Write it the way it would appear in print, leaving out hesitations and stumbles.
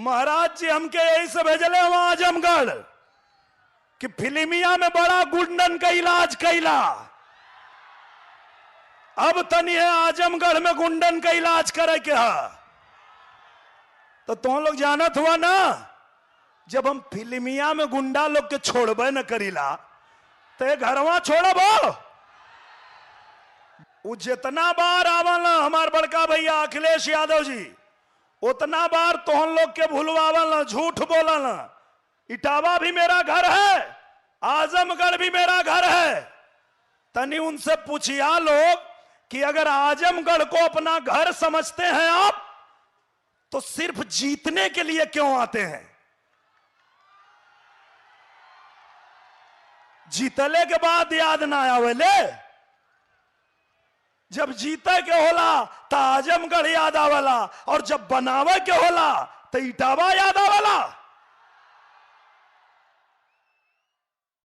महाराज जी हमके यही से भेजले वहां आजमगढ़ कि फिल्मिया में बड़ा गुंडन का इलाज कैला, अब तनी है आजमगढ़ में गुंडन का इलाज करे के है। तो तुम लोग जानत हुआ ना, जब हम फिल्मिया में गुंडा लोग के छोड़बे न करीला तो घरवा छोड़ब। उ जितना बार आवल हमार बड़का भैया अखिलेश यादव जी, उतना बार तोहन लोग के भूलवावल, झूठ बोलल। इटावा भी मेरा घर है, आजमगढ़ भी मेरा घर है। तनी उनसे पूछिया लोग कि अगर आजमगढ़ को अपना घर समझते हैं आप, तो सिर्फ जीतने के लिए क्यों आते हैं? जीतले के बाद याद ना आवेले, जब जीते के होला तो आजमगढ़ याद आवेला, और जब बनावे के होला तो इटावा याद आवेला।